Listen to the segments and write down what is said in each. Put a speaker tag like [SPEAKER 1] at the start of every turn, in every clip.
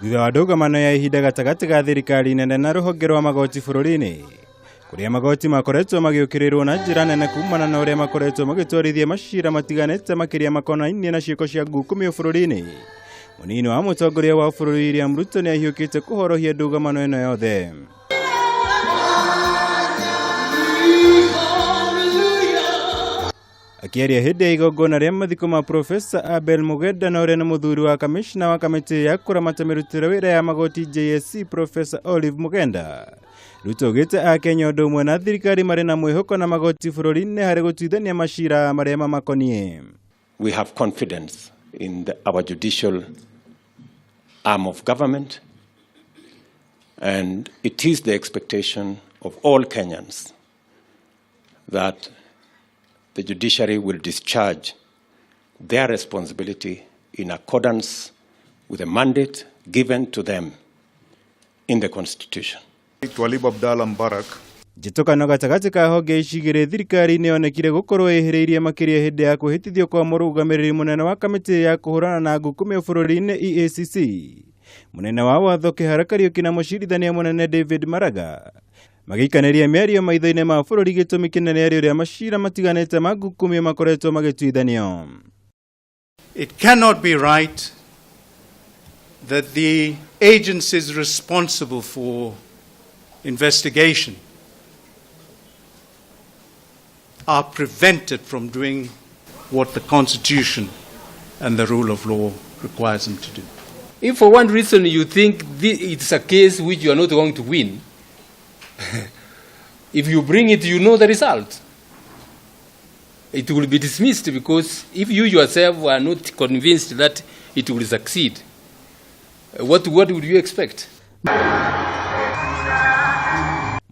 [SPEAKER 1] Thutha wa ndũgamano ya ihinda gatagatĩ ga thirikari nene na rũhonge rwa magoti bũrũri-inĩ, kũrĩa magoti makoretwo magĩũkĩrĩrwo na njĩra nene kumana na ũrĩa makoretwo magĩtwarithia macira matiganĩte makĩria makonainie na ciĩko cia ngukumio bũrũri-inĩ. Mũnini wa mũtongoria wa bũrũri William Ruto nĩ ahiũkĩte kũhorohia ndũgamano ĩno yothe. Akĩaria hĩndĩ ya igongona rĩa mathiko ma Profesa Abel Mugenda na ũrĩa nĩ mũthuri wa kamishna wa kamĩtĩ ya kũramata mĩrutĩre wĩra ya magoti JSC Profesa Olive Mugenda. Ruto augĩte Akenya ũndũ ũmwe na thirikari marĩ na mwĩhoko na magoti bũrũri-inĩ harĩ gũtuithania macira marĩa mamakoniĩ.
[SPEAKER 2] We have confidence in our judicial arm of government, and it is the expectation of all Kenyans that the judiciary will discharge their responsibility in accordance with the mandate given to them in the Constitution.
[SPEAKER 3] Twalib Abdalla Mbarak.
[SPEAKER 1] Njĩtũkano gatagatĩ ka honge ici igĩrĩ thirikari nĩ yonekire gũkorwo ĩhĩrĩirie makĩria hĩndĩ ya kwĩhĩtithio kwa mũrũgamĩrĩri mũnene wa kamĩtĩ ya kũhũrana na ngukumio bũrũri-inĩ EACC. Mũnene wa watho Kĩhara Kariũki na mũcirithania mũnene David Maraga magĩikanĩria mĩario maitho-inĩ ma bũrũri gĩtũmi kĩnene arĩ ũrĩa macira matiganĩte ma ngukumio makoretwo magĩtuithanio.
[SPEAKER 4] It cannot be right that the agencies responsible for investigation are prevented from doing what the Constitution and the rule of law requires them to do.
[SPEAKER 5] If for one reason you think it's a case which you are not going to win, if you bring it, you know the result. It will be dismissed because if you yourself are not convinced that it will succeed, what would you expect?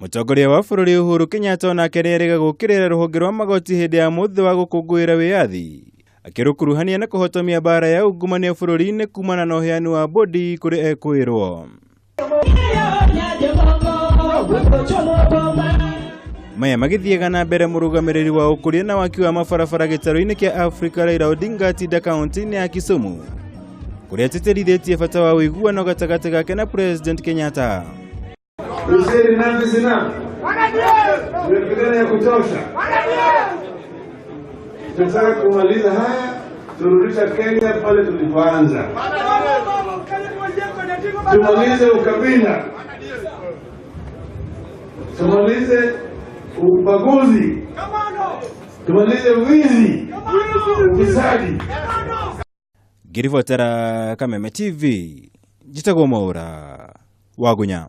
[SPEAKER 1] Mũtongoria wa bũrũri Uhuru Kenyatta onake nĩerĩga gũũkĩrĩra rũhonge rwa magoti hĩndĩ ya mũthĩ wa gũkũngũĩra wĩyathi akĩrũkuruhania na kũhotomia mbara ya ungumania bũrũri-inĩ kumana na ũheani wa bodi kũrĩ ekũĩrwo. Maya magĩthiaga na mbere mũrũgamĩrĩri wa ũkũria na waki wa mabarabara gĩtarũ-inĩ kĩa Afrika Raila Odinga atinda kaunti-inĩ ya Kisumu kũrĩa atĩtĩrithĩtie bata wa ũiguano gatagatĩ gake na President Kenyatta.
[SPEAKER 6] We said enough is enough. Tumepigana ya kutosha. Tunataka kumaliza haya, turudisha Kenya pale tulipoanza. Tumalize ukabila, tumalize ubaguzi, tumalize wizi, ufisadi.
[SPEAKER 1] Ngĩribotera Kameme TV, njĩtagwo Mwaũra wa Gunya.